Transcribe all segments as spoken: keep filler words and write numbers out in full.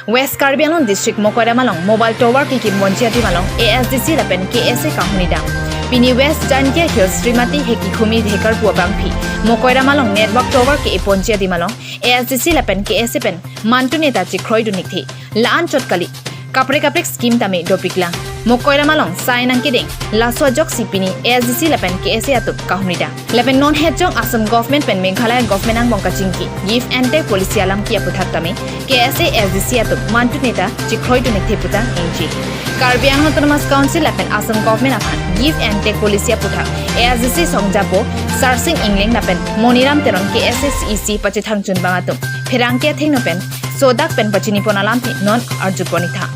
West Karbi Anglong District Mokoiram along mobile tower kekim ponji adim along A S D C lapen K S A kanghumri dam. Pini West Jaintia Hills Srimati Hekikhumi Dhekarpu abangpi Mokoiram along network tower ke-e ponji adim along A S D C lapen K S A pen mantu neta chikroidun nikthe. La-an chot kali. Kaprek kaprek scheme tame dopiklang. Mokoiram along sai nangkedeng. Laso ajoksi pini A S D C lapen K S A atum kanghumri dam. Lapen non hetjong Assam government pen Meghalaya government angbong kachingki give and take policy alam ki aputhak tame K S A S D C atum mantu neta chikroidun nikthe puta ingji. Karbi Anglong Autonomous Council lapen Assam government aphan give and take policy aputhak A S D C songjapo Sarsing Engleng lapen Moniram Teron K S A C E C pachethang chunbang atum pherangke athengno pen sodak pen pachini pon alamthe non arju pon iktha.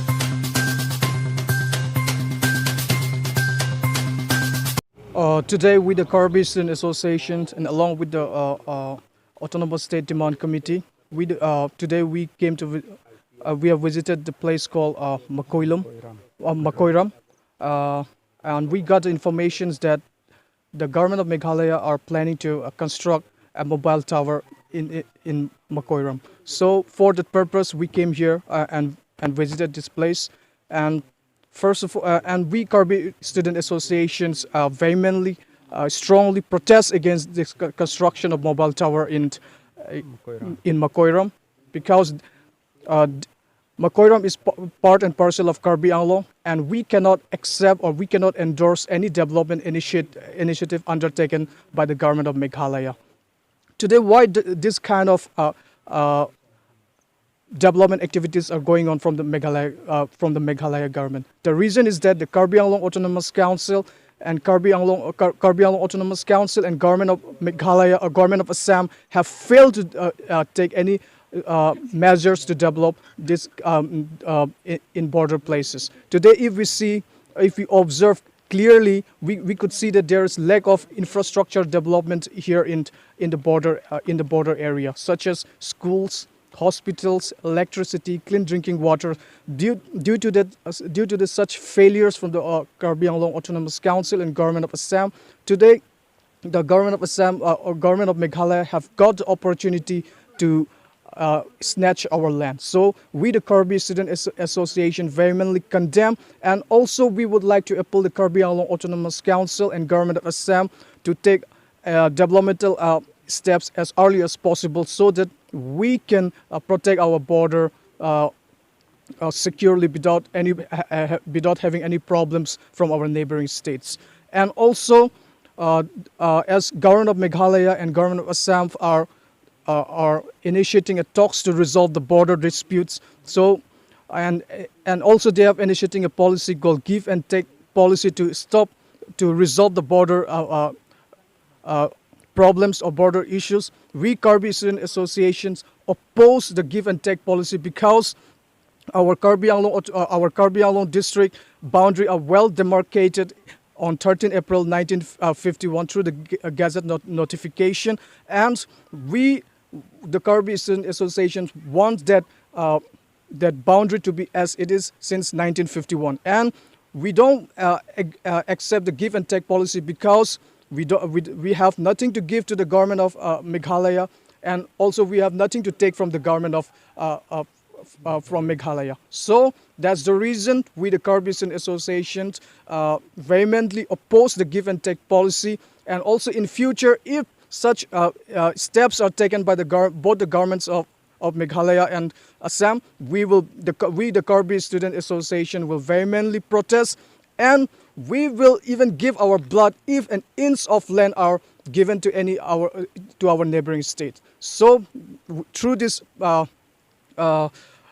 Uh, today, with the Karbi Student Association and along with the uh, uh, Autonomous State Demand Committee, we d- uh, today we came to vi- uh, we have visited the place called uh, Makoilam, uh, Makoiram, uh, and we got informations that the government of Meghalaya are planning to uh, construct a mobile tower in in Makoiram. So for that purpose, we came here uh, and and visited this place. And first of all, uh, and we Karbi Student Associations uh, vehemently, uh, strongly protest against this co- construction of mobile tower in uh, in Makoiram, because uh, d- Makoiram is p- part and parcel of Karbi Anglong, and we cannot accept or we cannot endorse any development initiate, initiative undertaken by the government of Meghalaya. Today, why d- this kind of uh, uh, development activities are going on from the Meghalaya uh, from the Meghalaya government? The reason is that the Karbi Anglong Autonomous Council and Karbi Anglong, uh, Kar- Karbi Anglong Autonomous Council and government of Meghalaya or government of Assam have failed to uh, uh, take any uh, measures to develop this um, uh, in, in border places. Today, if we see, if we observe clearly, we, we could see that there is lack of infrastructure development here in in the border uh, in the border area, such as schools, hospitals, electricity, clean drinking water. Due due to that, uh, due to the such failures from the uh, Karbi Anglong Autonomous Council and government of Assam, today the government of Assam uh, or government of Meghalaya have got the opportunity to uh, snatch our land. So we, the Karbi Student As- Association, vehemently condemn, and also we would like to appeal the Karbi Anglong Autonomous Council and government of Assam to take uh, developmental uh, steps as early as possible so that we can uh, protect our border uh, uh, securely without any ha- ha- without having any problems from our neighboring states. And also, uh, uh, as government of Meghalaya and government of Assam are uh, are initiating a talks to resolve the border disputes. So, and and also they have initiating a policy called give and take policy to stop to resolve the border uh, uh, uh, problems or border issues. We Karbi Student Associations oppose the give and take policy because our Karbi Anglong, aut- uh, our Karbi Anglong district boundary are well demarcated on thirteenth April nineteen fifty-one through the G- uh, Gazette not- notification, and we, the Karbi Student Association, want that uh, that boundary to be as it is since nineteen fifty-one, and we don't uh, ac- uh, accept the give and take policy because we don't we, we have nothing to give to the government of uh, Meghalaya, and also we have nothing to take from the government of uh, uh, uh, from Meghalaya. So that's the reason we, the Karbi Student Association, uh, vehemently oppose the give and take policy. And also in future, if such uh, uh, steps are taken by the gov- both the governments of, of Meghalaya and Assam, we will the Ka- we, the Karbi Student Association, will vehemently protest, and we will even give our blood if an inch of land are given to any our uh, to our neighboring state. So w- through this uh, uh,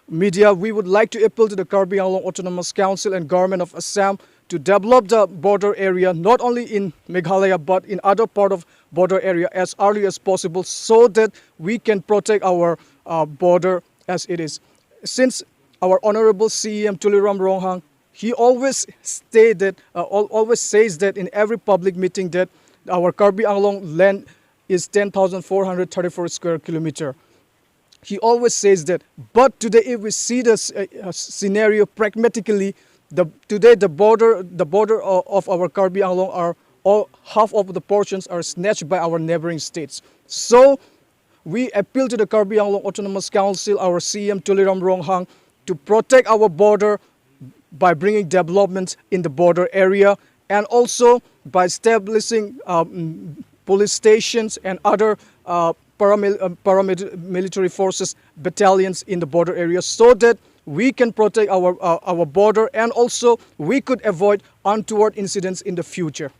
media, we would like to appeal to the Karbi Anglong Autonomous Council and Government of Assam to develop the border area not only in Meghalaya but in other part of border area as early as possible so that we can protect our uh, border as it is. Since our Honorable C E M Tuliram Ronghang, he always stated, uh, al- always says that in every public meeting that our Karbi Anglong land is ten thousand four hundred thirty-four square kilometer. He always says that. But today, if we see the s- uh, uh, scenario pragmatically, the today the border the border of, of our Karbi Anglong are all half of the portions are snatched by our neighboring states. So we appeal to the Karbi Anglong Autonomous Council, our C E M Tuliram Ronghang, to protect our border by bringing development in the border area and also by establishing um, police stations and other uh, paramil- um, paramilitary forces battalions in the border area so that we can protect our uh, our border and also we could avoid untoward incidents in the future.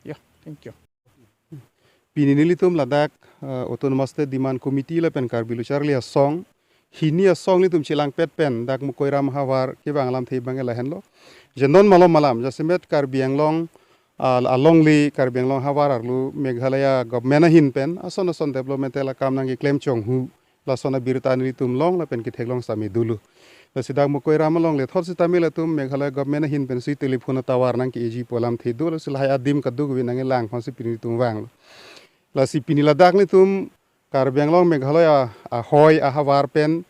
Yeah, thank you. Pini nelitum ladak uh, Autonomous State Demand Committee lapen Karbi Lo Charli Asong hini asong nelitum chelangpet pen dak Mukoiram havar kevang alamthe abang lahenlo. Je non malom alam jasemet Karbi Anglong uh, alongle Karbi Anglong havar arlo Meghalaya government ahin pen ason ason development akam nangkeklem chonghu lason abirta nelitum long lapen ketheklong sitame dolo. Lasi dak Mukoiram alongle thot sitame latum Meghalaya government ahin pensi telephone tower nangke-eji pu alamthe do, lasi lahai adim kadokave nangkelang aphansi pini nelitum vanglo. Lasi pini ladak nelitum Karbi Anglong Meghalaya ahoi ahavar pen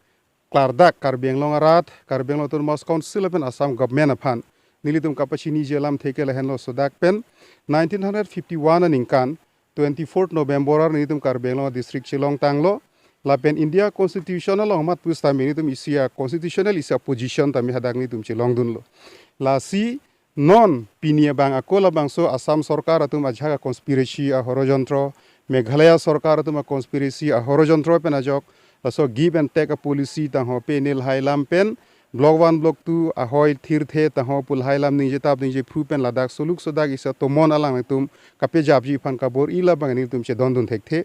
klardak Karbi Anglong arat, Karbi Anglong Autonomous Council lapen Assam government aphan nelitum kapachiniji alamthe ke lahenlo. Laso dak pen nineteen hundred fifty-one aningkan twenty-fourth November arni nelitum Karbi Anglong district chelongtanglo. Lapen India Constitution along mat pusitame nelitum isi a constitutional isi a position tame hadak nelitum chelongdunlo. Lasi non pini abang ako labangso Assam sorkar atum ajak a conspiracy ahorojontro, Meghalaya sorkar atum a conspiracy ahorojontro pen ajok laso give and take a policy tangho pe nil hai lam pen Block one, Block two ahoi thirthe tangho pu lahai lam ningjetap ningjephu pen ladak soluk sodak isi atomon alang nelitum kapejapji aphan kabor-i labang nelitum chedondun thekthe.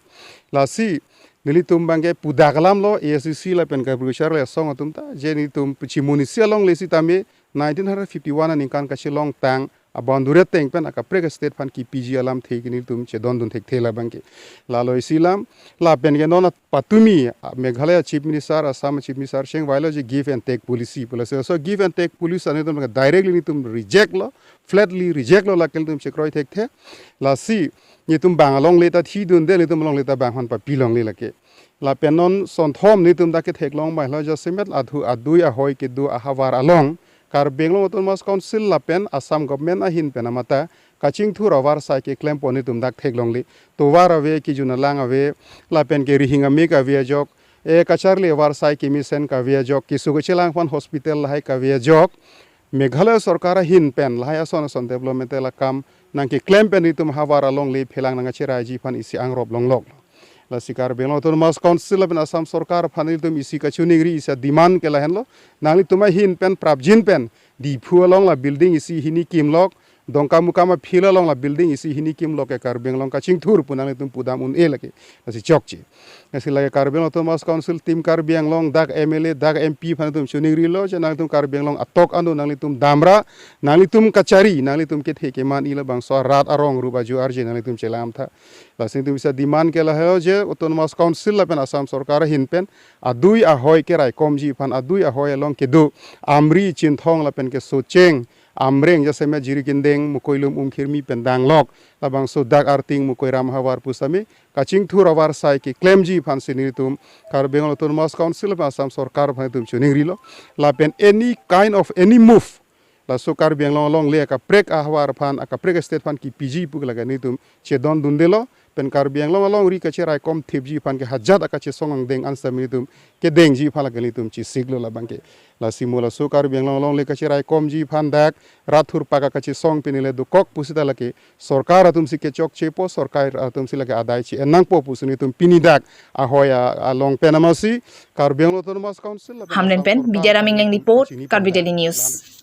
Lasi nelitum abangke pudak alamlo A S D C lapen Karbi Lo Charli Asong atum ta je nelitum pachimuni si alongle sitame nineteen hundred fifty-one aningkan kachelongtang aboundary ateng pen akaprek state aphan kepiji alamthe ke nelitum chedondun thekthe labangke. Lalo isi lam lapen ke non patumi Meghalaya Chief Minister, Assam Chief Minister chengvailo je give and take policy pu. Lasi laso give and take policy nelitum directly nelitum reject lo, flatly reject lo, lake nelitum chekroi thekthe. Lasi nelitum bang alongle ta thidunde, nelitum alongle ta bang aphan papilongle lake. Lapen non sonthom nelitum dak ketheklong mailo jasemet adhu adui ahoi kedo ahavar along Karbi Anglong Autonomous Council lapen Assam government ahin pen amata kachingthur avarsai keklempon nelitum dak theklongle. Tovar ave, kejun alang ave, lapen ke rihing amik ave ajok, e kacharli avarsai kemesen kave ajok, keso kechelang aphan hospital lahai kave ajok, Meghalaya sorkar ahin pen lahai ason ason development akam nangkeklem pen nelitum havar alongle phelang nangkacheraiji aphan isi angrop longlok. Lasi Karbi Anglong Autonomous Council lapen Assam sorkar aphan nelitum isi kachiningri isi demand ke lahenlo. Nanglitum ahin pen prapjin pen Diphu along la building isi hini kimlok, Dongkamukam a field along la building isi hini kimlok ke Karbi Anglong kachingthur pu nanglitum pudam un-e lake. Lasi chokche. Lasi lake Karbi Anglong Autonomous Council, Team Karbi Anglong, dak M L A, dak M P aphan nelitum chiningrilo, je nanglitum Karbi Anglong atok anu nanglitum damra, nanglitum kachari, nanglitum kethe keman-i labangso arat arong rup aju arje nanglitum chelamtha. Lasi nelitum isi demand ke lahelo je Autonomous Council lapen Assam sorkar ahin pen adui ahoi keraikomji aphan, adui ahoi along kedo Amri, Chinthong lapen ke Socheng, Amreng, jasemet Jirikindeng, Mukoilum, Umkhirmi pen danglok labangso dak Arting, Mukoiram havar pusitame kachingthur avarsai keklemji aphansi nelitum Karbi Anglong Autonomous Council lapen Assam sorkar aphan nelitum chiningrilo. Lapen any kind of any move laso Karbi Anglong alongle akaprek ahavar aphan, akaprek state aphan kepiji pu lake nelitum chedondundelo. Pen Karbi Anglong alongri kacheraikom thipji aphan ke hajat akachesong angdeng ansa nelitum kedengji aphan lake nelitum chesiklo labangke. Lasi mo laso Karbi Anglong alongle kacheraikomji aphan dak rat thurpak akachesong pini le dokok pusita lake sorkar atumsi kechokchepo, sorkar atumsi lake adai chi-en nangpo pusi nelitum pini dak ahoi a-, along pen amatsi Karbi Anglong Autonomous Council lapen Hamren Assam pen sorkar Bidya Raming aphan Leng report, chini Karbi pon Daily News.